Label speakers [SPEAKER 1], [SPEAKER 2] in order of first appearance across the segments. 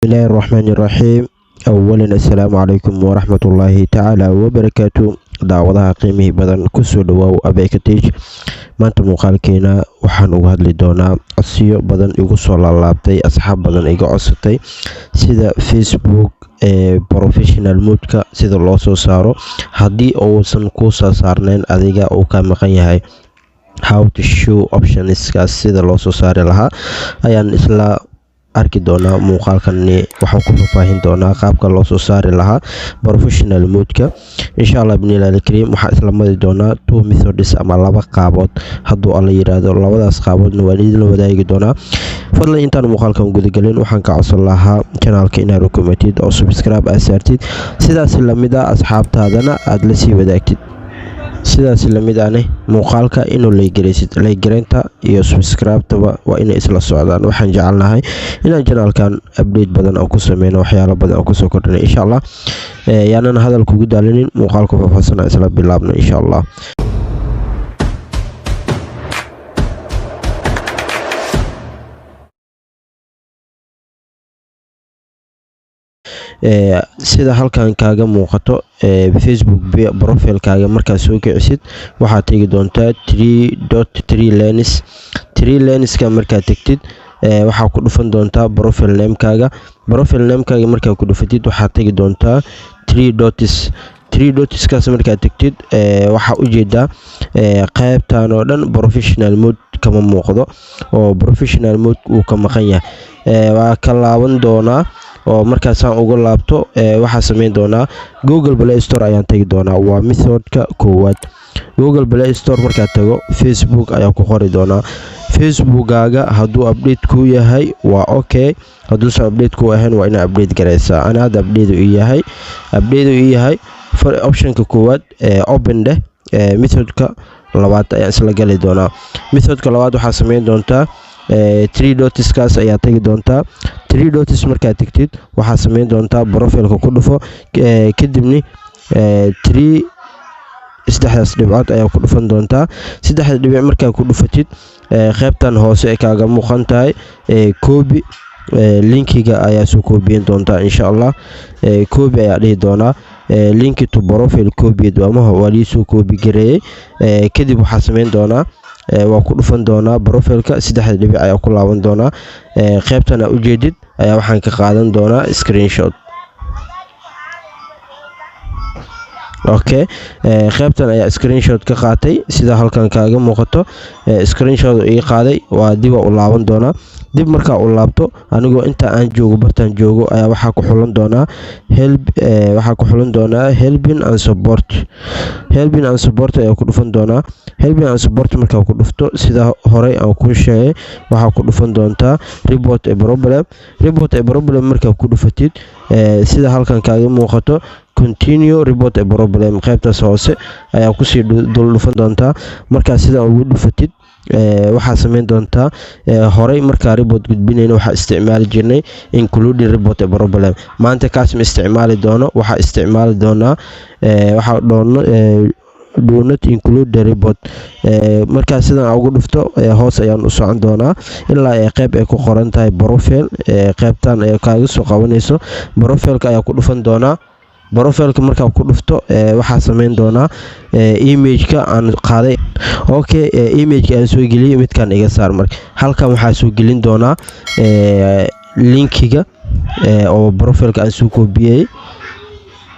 [SPEAKER 1] Bismillahi raxmaani raxiim. Awalan, assalaamu calaykum waraxmatullaahi tacaala wabarakaatu. Daawadaha qiimihii badan, kusoo dhawaaw Abekatige. Maanta muuqaalkeena waxaan uga hadli doonaa codsiyo badan igu soo laalaabtay, asxaab badan iga codsatay, sida Facebook ee professional mode-ka sida loo soo saaro haddii uusan kuu soo saarnayn, adiga uu ka maqan yahay. How to show optionskaas sida loo soo saari lahaa ayaan isla arki doonaa. Muuqaalkani waxaan ku faahfaahin doonaa qaabka loo soo saari lahaa professional mode-ka, insha Allah binilah alkariim. Waxaan isla mari doonaa two methods ama laba qaabood, hadduu Alla yiraahdo. Labadaas qaaboodna waan idinla wadaagi doonaa. Fadlan, intaan muuqaalkan gudagelin, waxaan ka codsan lahaa channelka inaad rukumatid oo subscribe aad saartid, sidaas lamid ah asxaabtaadana aada la sii wadaagtid, sidaas lamid ahne muuqaalka inuu like-garaysid. Like-garaynta iyo subscribe-taba waa inay isla socdaan. Waxaan jecelnahay inaan channelkan update badan aan ku sameyno, waxyaalo badan aan kusoo kordhina, insha Allah. Yaanan hadal kugu daalinin, muuqaalka faahfaahsan aan isla bilaabno, insha Allah. Sida halkan kaaga muuqato, Facebook profilekaaga markaad soo kicisid, waxaad tegi doontaa three dot, three lines. Three lineska markaad tegtid, waxaa ku dhufan doontaa profile namekaaga. Profile namekaaga markaad ku dhufatid, waxaad tegi doontaa three dots. Three dotskaas markaad tegtid, waxaa ujeedaa qeybtan oo dhan professional mode kama muuqdo oo professional mode uu ka maqan yahay. Waa ka laaban doonaa oo markaasaan uga laabto, waxaa sameyn doonaa Google Play Store ayaan tegi doonaa. Waa methodka koowaad. Google Play Store markaad tago, Facebook ayaa ku qori doonaa. Facebookaaga hadduu update kuu yahay waa okay, hadduusan update kuu ahayn waa inaa update garaysaa. Ana hadda update uu yahay, update uu yahay. Optionka koowaad open dheh. Methodka labaad ayaan isla gali doonaa. Methodka labaad waxaa sameyn doontaa three dotskaas ayaa tegi doontaa. Three dots markaad tegtid, waxaa sameyn doontaa profileka ku dhufo, kadibni three, saddexdaas dhibcood ayaa ku dhufan doontaa. Saddexda dhibic markaa ku dhufatid, qeybtan hoose ay kaaga muuqan tahay copy linkiga ayaa soo koobiyen doontaa, insha Allah. Copy ayaa dhihi doonaa. Link to profile copied waamaha, waa liisoo copy gareeyey. Kadib waxaa sameyn doonaa waa ku dhufan doonaa profileka, saddexda dhibic ayaa ku laaban doonaa. Qeybtan aa ujeedid ayaa waxaan ka qaadan doonaa screenshot. Okay, qeybtan ayaa screenshot ka qaatay. Sida halkan kaaga muuqato, screenshot ii qaaday. Waa diba u laaban doonaa. Dib markaa u laabto, anigoo inta aan joogo, bartaan joogo ayaa waxaa ku xulan doonaa help. Waxaa ku xulan doonaa helping and support. Helping and support ayaa ku dhufan doonaa. Helping and support markaa ku dhufto, sida horey aan kuu sheegay, waxaa ku dhufan doontaa report a problem. Report a problem markaa ku dhufatid, sida halkan kaaga muuqato, continue report a problem qaybtaas hoose ayaa kusii dul dhufan doontaa. Markaa sidaa ugu dhufatid, waxaa sameyn doontaa, horey markaa report gudbinayna waxaa isticmaali jirnay including report a problem. Maanta kaas ma isticmaali doono. Waxaa isticmaali doonaa waxaa doono do not include the report. Markaa sidan ugu dhufto, hoos ayaan u socon doonaa ilaa ay qeyb ay ku qoran tahay profile. Qeybtan ay kaaga soo qabanayso profileka ayaa ku dhufan doonaa. Profileka markaa ku dhufto, waxaa sameyn doonaa imageka aan qaaday. Okay, imageka aan soo geliyey midkan iga saar. Marka halkan waxaa soo gelin doonaa linkiga oo profileka aan soo koobiyey.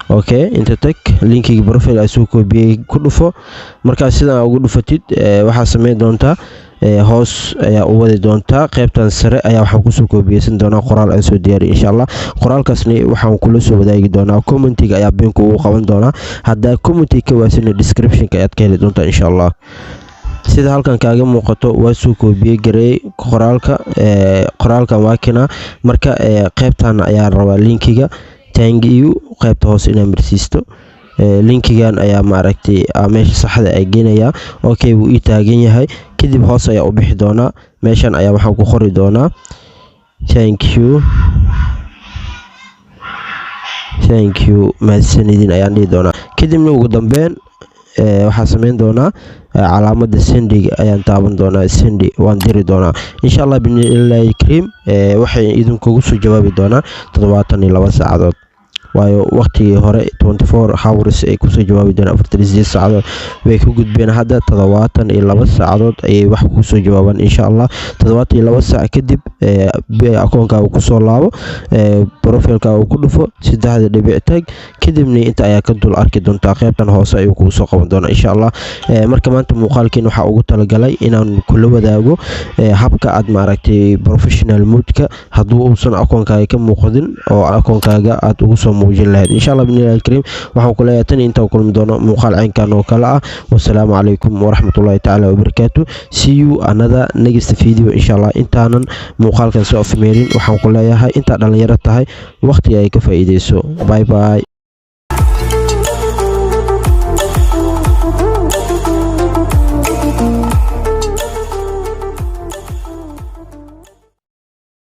[SPEAKER 1] Okay, inta tag, linkiga profile aan soo koobiyey ku dhufo. Markaa sidan ugu dhufatid, waxaa sameyn doontaa hoos ayaa u wadi doontaa. Qeybtan sare ayaa waxaan kusoo koobiyeysan doonaa qoraal aan soo diyaariy, insha Allah. Qoraalkaasni waxaan kula soo wadaagi doonaa commentiga ayaa pin-ka ugu qaban doonaa. Haddaa commentiga ka waasina, descriptionka ayaad ka heli doontaa, insha Allah. Sida halkan kaaga muuqato, waa soo koobiyey gareey qoraalka. Qoraalkan waa kina. Marka qeybtan ayaa rabaa linkiga thank you qeybta hoose inaa marsiisto. Linkigan ayaa maaragtay meesha saxda ay geenayaa. Okay, wuu ii taagan yahay. Kadib hoos ayaa u bixi doonaa. Meeshan ayaa waxaan ku qori doonaa thank you. Thank you, mahadsanidin ayaan dhihi doonaa. Kadibna ugu dambeyn Waxaa sameyn doonaa calaamada send-iga ayaan taaban doonaa. Send waan diri doonaa, insha Allah binillahi kariim. Waxay idinkugu soo jawaabi doonaa 72 saacadood, waayo waqtigii hore 24 hours ay kusoo jawaabi doonaan, 48 saacadood way ka gudbeen. Hadda 72 saacadood ayay wax kusoo jawaabaan, insha Allah. 72 saac kadib akoonkaaga kusoo laabo, profile-kaaga ku dhufo, saddexda dhibic tag, kadibna inta ayaa ka dul arki doontaa. Qaybtan hoose ayuu kugu soo qaban doonaa, insha Allah. Marka maanta muuqaalkiin waxaa ugu talagalay inaan kula wadaago habka aad maaragtay professional mode-ka hadduu uusan akoonkaaga ka muuqdin oo akoonkaaga aad ugu soo muujin lahayd, insha Allah binillahi alkariim. Waxaan ku leeyahay tan intaan kulmi doono muuqaal caynkan oo kale ah, wasalaamu calaykum waraxmatullahi tacaala wabarakaatu. See you another next video, insha Allah. Intaanan muuqaalkan soo afmeerin, waxaan ku leeyahay intaa dhalinyaro tahay, waqtiga ay ka faa'iideyso. Bye bye.